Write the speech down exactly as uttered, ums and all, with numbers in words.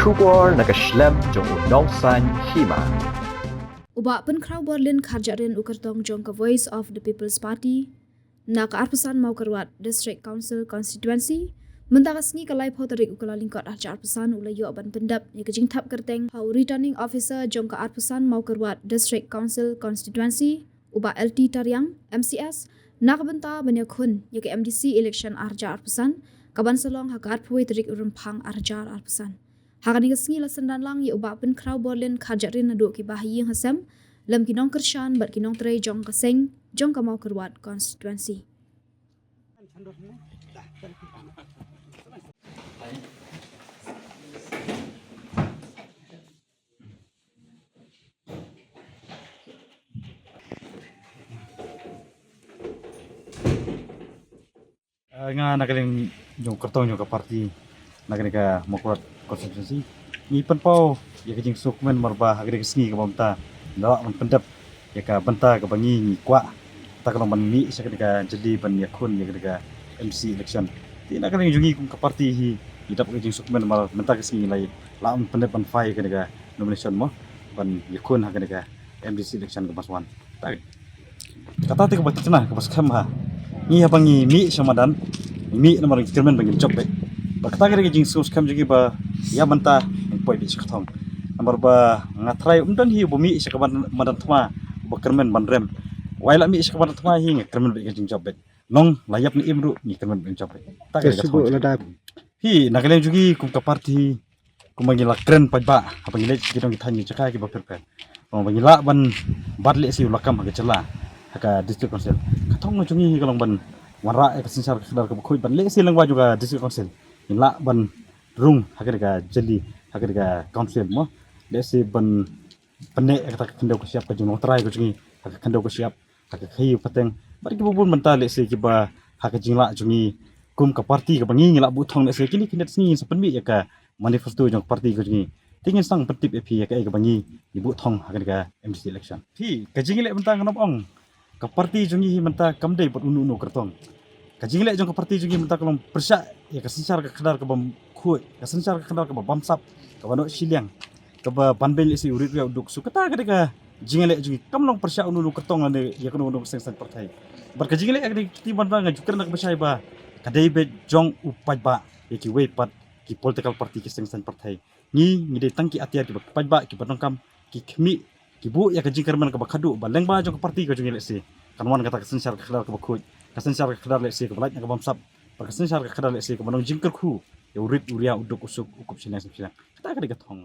Khubor na ka shlem jong u Nongsaiñ Hima. U Bah Pynkhraw Borlin Kharjahrin u kyrtong jong ka Voice of the People's Party na ka arphew san Mawkyrwat District Council Constituency mynta ka sngi ka laiphew tarik u Kyllalyngkot arhajar arphew san u la ïoh ban pyndep ïa ka jingthap kyrteng ha u Returning Officer jong ka arphew san Mawkyrwat District Council Constituency, u Bah L T Tariang, M C S, na ka bynta ban ïakhun ïa ka M D C election arhajar arphew san, ka ban sa long ha ka arphew wei tarik u Rymphang arhajar arphew san. Ha kane ka sngi la synran lang ïa u Bah Pynkhraw Borlin Kharjahrin naduh ki bahaïing hasem, lem ki nongkyrshan bad ki nongtrei jong ka seng jong ka Mawkyrwat Constituency. Ah, nga na ka liang jong u kyrtong jong ka party na kane ka Mawkyrwat Constituency. Ngi pynpaw ïa ka jingsngewkmen namar ba ha kane ka sngi kaba mynta ngi la lah ban pyndep ïa ka bynta kaba ngi ngi kwah. Kata ka long ban mih sha kane ka jylli ban ïakhun ïa kane ka M D C election. Te na ka liang jong ngi kum ka party hi ngi dap ka jingsngewkmen namar mynta ka sngi ngi la lah ban pyndep ban file ïa kane ka nomination mo ban ïakhun ha kane ka M D C election kaba sa wan. Kata te kaba tip na kaba skhem ha. Ngi haba ngi mih sha madan, ngi mih namar ngi kyrmen ba ngin jop beit. Bad kata ka dei ka jingsngewskhem jong ngi ba ïa mynta ngin poi beit sha ka thong. Namar ba nga trai ym don hi uba mih sha ka madan, madan thma uba kyrmen ban rem. Wat la mih sha ka madan thma hi nga kyrmen beit ka jingjop beit. Long la ïap ne im ruh ngi kyrmen beit ka jingjop beit. Kata ka dei ka thong. Hi na ka liang jong ngi kum ka party hi kumba ngi la kren paidbah haba ngi leit ki dong ki thaiñ ki jaka kiba pher pher. Kumba ngi lah ban bat lehse u lakam ha ka jylla ha ka district council. Ka thong jong ngi hi ka long ban wanrah ïa ka synshar ka khadar kaba khuid ban lehse lyngba jong ka district council ngin lah ban rung ha kane ka jylli ha kane ka council mo. Lehse ban pynneh ïa kata ka khyndew ka shyiap ka jinglong trai ka jong ngi ha ka khyndew ka shyiap ha ka khaïi pateng bad kiba bun bynta lehse kiba ha ka jinglah jong ngi kum ka party kaba ngi ngi lah buh thong lehse kine ki net sngi ngin sa pynmih ïa ka manifesto jong ka party ka jong ngi. Te ngin sdang pyntip ïa phi ïa kaei kaba ngi ngi buh thong ha kane ka M D C election. Phi ka jingïaleh mynta ngan ong ka party jong ngi hi mynta kam dei bad uno uno u kyrtong. Ka jingïaleh jong ka party jong ngi mynta ka long pyrshah ïa ka synshar ka khadar kaba khuid, ka synshar ka khadar kaba bamsap, kaba noh shiliang, kaba ban beiñ lehse u rit u ïa u duk. So kata ka dei ka jingïaleh jong ngi, kam long pyrshah uno uno u kyrtong lane ïa kano kano ka seng saiñ pyrthei. Bad ka jingïaleh ka dei ka kti ban ba nga ju kren da kaba shai ba ka dei beit jong u paidbah ïa kiwei pat ki political party ki seng saiñ pyrthei. Ngi ngi dei tang ki atiar kiba paidbah kiba donkam ki khmih ki buh ïa ka jingkyrmen kaba khadduh ba lyngba jong ka party ka jong ngi lehse kan wan kata ka synshar ka khadar kaba khuid, ka synshar ka khadar lehse kaba lait na ka bamsap, bad ka synshar ka khadar lehse kaba long jingkyrkhu ïa u rit u ria u duk u suk u kup shiliang sem shiliang. Kata ka dei ka thong.